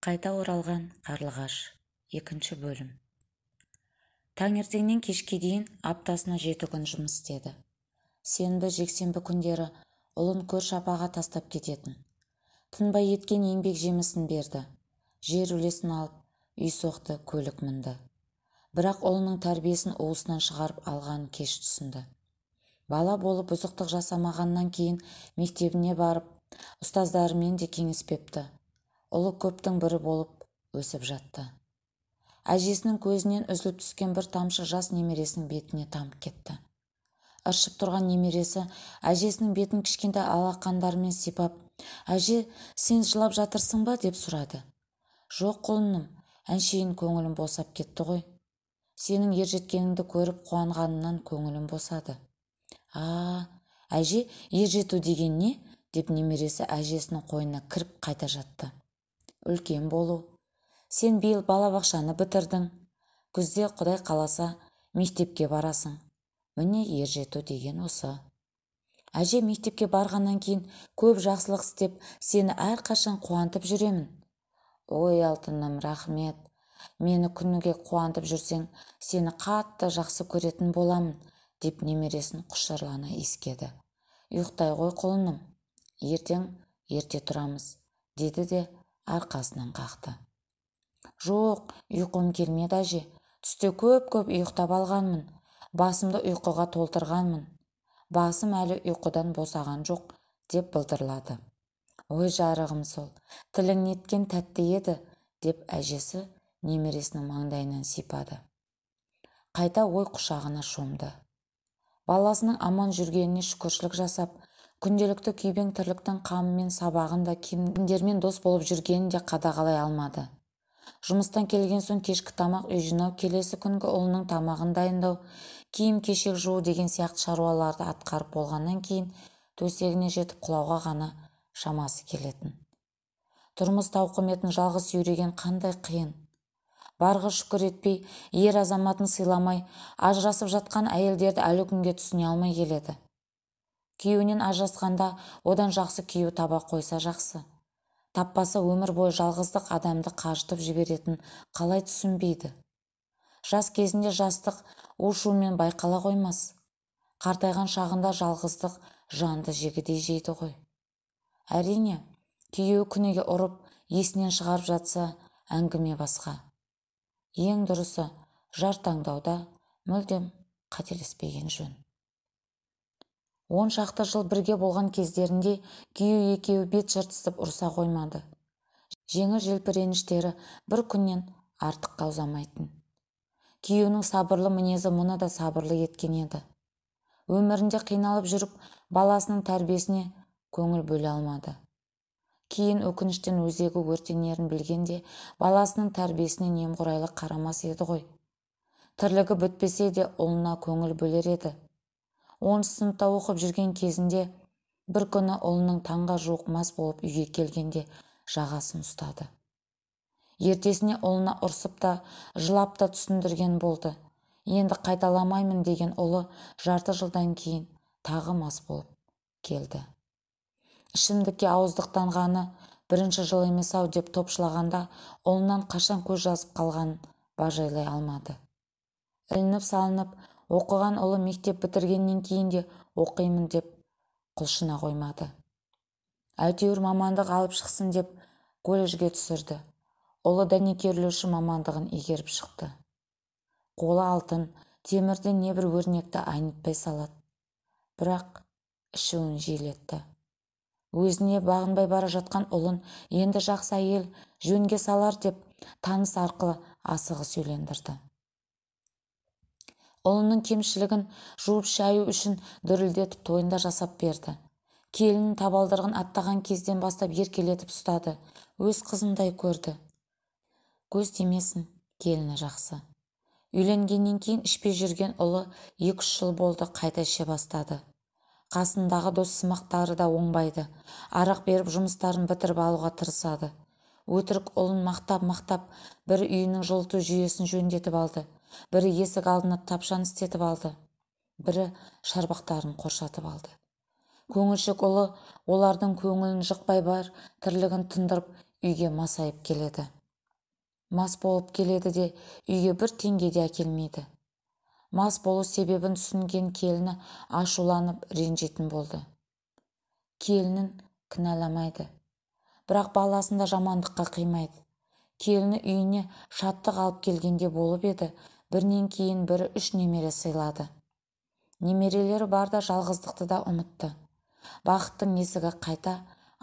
Қайта оралған қарлығаш. Екінші бөлім. Таңертеңнен кешке дейін аптасына 7 күн жұмыс істеді. Сенбі, жексенбі күндері ұлын көрші апаға тастап кететін. Тынбай еткен еңбек жемісін берді. Жер үлесін алып, үй соқты, көлік мінді. Бірақ ұлының тәрбиесін уысынан шығарып алғанын кеш түсінді. Бала болып бұзықтық жасамағаннан кейін мектебіне барып, ұстаздарымен де кеңеспепті. Ұлы көптің бірі болып өсіп жатты. Әжесінің көзінен үзіліп түскен бір тамшы жас немересінің бетіне тамып кетті. Ыршып тұрған немересі әжесінің бетін кішкентай алақандарымен сипап, «Әже, сен жылап жатырсың ба?» деп сұрады. «Жоқ, құлыным, әншейін көңілім босап кетті ғой. Сенің ержеткеніңді көріп қуанғанымнан көңілім босады». «А, әже, ержету деген не?» деп немересі әжесінің қойнына кіріп қайта жатты. «Үлкен болу. Сен биыл балабақшаны бітірдің. Күзде, Құдай қаласа, мектепке барасың. Міне, ержету деген осы». «Әже, мектепке барғаннан кейін көп жақсылық істеп, сені әрқашан қуантып жүремін». «Ой, алтыным, рахмет. Мені күніге қуантып жүрсең, сені қатты жақсы көретін боламын», деп немересін құшырлана иіскеді. «Ұйықтай ғой, құлыным. Ертең ерте тұрамыз», деді де арқасынан қақты. «Жоқ, ұйқым келмеді, әже. Түсте көп-көп ұйықтап алғанмын. Басымды ұйқыға толтырғанмын. Басым әлі ұйқыдан босаған жоқ», деп былдырлады. «Ой, жарығым сол, тілің неткен тәтті еді», деп әжесі немересінің маңдайынан сипады. Қайта ой құшағына шомды. Баласының аман жүргеніне шүкіршілік жасап, күнделікті күйбең тірліктің қамымен сабағын да, кімдермен дос болып жүргенін де қадағалай алмады. Жұмыстан келген соң кешкі тамақ, үй жинау, келесі күнгі ұлының тамағын дайындау, киім-кешек жуу деген сияқты шаруаларды атқарып болғаннан кейін төсегіне жетіп құлауға ғана шамасы келетін. Тұрмыс тауқыметін жалғыз сүйреген қандай қиын. Барға шүкір етпей, ер азаматын сыйламай, ажырасып жатқан әйелдерді әлі күнге түсіне алмай келеді. Күйеуінен ажырасқанда одан жақсы күйеу таба қойса жақсы. Таппаса, өмір бойы жалғыздық адамды қажытып жіберетін қалай түсінбейді? Жас кезінде жастық у-шумен байқала қоймас. Қартайған шағында жалғыздық жанды жегідей жейді ғой. Әрине, күйеуі күніге ұрып, есінен шығарып жатса, әңгіме басқа. Ең дұрысы, жар таңдауда мүлдем қателеспеген жөн. 10 шақты жыл бірге болған кездерінде күйеу екеуі бет жыртысып ұрса қоймады. Жеңіл-желпі реніштері бір күннен артыққа ұзамайтын. Күйеуінің сабырлы мінезі мұны да сабырлы еткен еді. Өмірінде қиналып жүріп, баласының тәрбиесіне көңіл бөле алмады. Кейін өкініштен өзегі өртенерін білгенде баласының тәрбиесіне немқұрайлы қарамас еді ғой. Тірлігі бітпесе де, ұлына көңіл бөлер еді. 10-сыныпта оқып жүрген кезінде бір күні ұлының таңға жуық мас болып үйге келгенде жағасын ұстады. Ертесіне ұлына ұрсып та, жылап та түсіндірген болды. Енді қайталамаймын деген ұлы жарты жылдан кейін тағы мас болып келді. Ішімдікке ауыздықтанғаны бірінші жыл емес-ау деп топшылағанда, ұлынан қашан көз жазып қалғанын бажайлай алмады. Ілініп салынып оқыған ұлы мектеп бітіргеннен кейін де оқимын деп құлшына қоймады. Әйтеуір мамандық алып шықсын деп колледжге түсірді. Ұлы дәнекерлеуші мамандығын игеріп шықты. Қолы алтын, темірден небір өрнекті айнытпай салады. Бірақ ішуін жиілетті. Өзіне бағынбай бара жатқан ұлын енді жақсы әйел жөнге салар деп, таныс арқылы асығыс үйлендірді. Ұлының кемшілігін жуып-шаю үшін дүрілдетіп тойын да жасап берді. Келінін табалдырығын аттаған кезден бастап еркелетіп ұстады, өз қызындай көрді. Көз тимесін, келіні жақсы. Үйленгеннен кейін ішпей жүрген ұлы 2-3 жыл болды, қайта іше бастады. Қасындағы дос сымақтары да оңбайды. Арақ беріп, жұмыстарын бітіріп алуға тырысады. Өтірік ұлын мақтап-мақтап, бірі үйінің жылыту жүйесін жөндетіп алды, бірі есік алдына тапшан істетіп алды, бірі шарбақтарын қоршатып алды. Көңілшек ұлы олардың көңілін жықпай, бар тірлігін тындырып, Үйге масайып келеді. Мас болып келеді де үйге бір теңге де әкелмейді. Мас болу себебін түсінген келіні ашуланып ренжитін болды. Келінін кінәламайды. Бірақ баласын да жамандыққа қимайды. Келіні үйіне шаттық алып келгенде болып еді, бірінен кейін бірі 3 немере сыйлады. Немерелері барда жалғыздықты да ұмытты. Бақыттың есігі қайта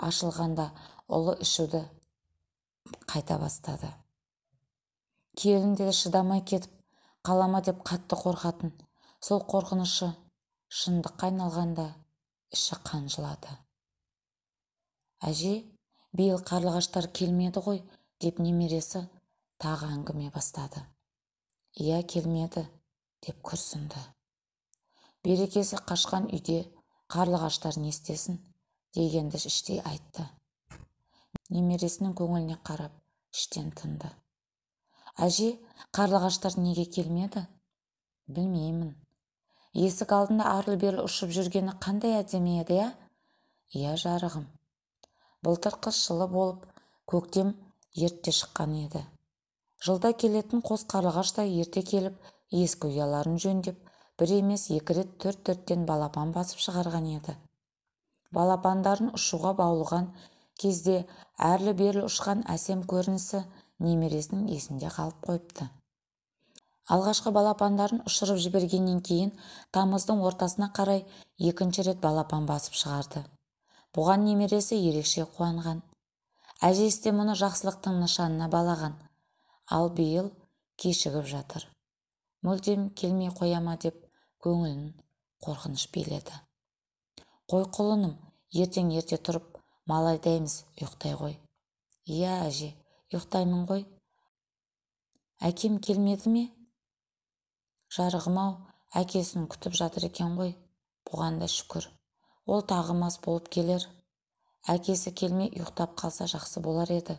ашылғанда ұлы ішуді қайта бастады. Келін де шыдамай кетіп қалама деп қатты қорқатын. Сол қорқынышы шындыққа айналғанда іші қан жылады. Әже, биыл қарлығаштар келмеді ғой, деп немересі тағы әңгіме бастады. Иә, келмеді, деп күрсінді. Берекесі қашқан үйде қарлығаштар не істесін, дегенді іштей айтты. Немересінің көңіліне қарап, іштен тынды. Әже, қарлығаштар неге келмеді? Білмеймін. Есік алдында арлы-берлі ұшып жүргені қандай әдемі еді, иә? Иә, жарығым. Былтыр қыс жылы болып, көктем ерте шыққан еді. Жылда келетін қос қарлығаш та ерте келіп, ескі ұяларын жөндеп, бір емес 2 рет 4-4-тен балапан басып шығарған еді. Балапандарын ұшуға баулыған кезде әрлі-берлі ұшқан әсем көрінісі немересінің есінде қалып қойыпты. Алғашқы балапандарын ұшырып жібергеннен кейін тамыздың ортасына қарай 2-ші рет балапан басып шығарды. Бұған немересі ерекше қуанған. Әжесі де мұны жақсылықтың нышанына балаған. Ал биыл кешігіп жатыр. Мүлдем келмей қояма деп көңілін қорқыныш биледі. Қой құлыным, ертең ерте тұрып мал айдаймыз, ұйықтай ғой. Иә, әже, ұйықтаймын ғой. Әкем келмеді ме? Жарығым-ау, әкесін күтіп жатыр екен ғой. Бұған да шүкір. Ол тағы мас болып келер. Әкесі келмей ұйықтап қалса жақсы болар еді.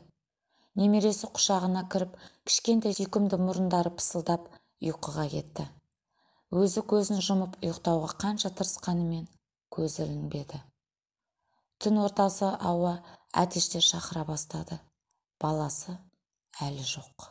Немересі құшағына кіріп, кішкентай сүйкімді мұрындары пысылдап ұйқыға кетті. Өзі көзін жұмып ұйықтауға қанша тырысқанымен көзі ілінбеді. Түн ортасы ауа әтештер шақыра бастады. Баласы әлі жоқ.